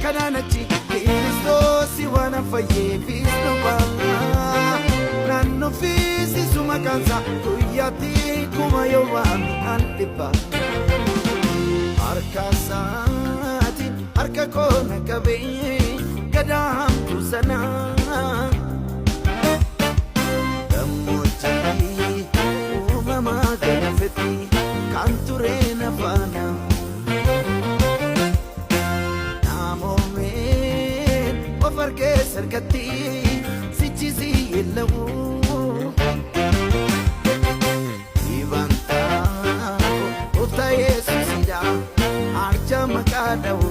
Kanaan achi Kiristoos waan fayyeefis dhufa. Naannoo fiisisu maqaansaa guyyaatti kuma yoo waame an dhibba. Harka isaatiin harka koo na qabee gadaamtu sana. Gammoojjii uumamaa galfetti kan ture na faana. Namoomeen of argee sargatti sichisi yeella'u. Dibantaa gooftaa Yesuusidha arja maqaa dha'u.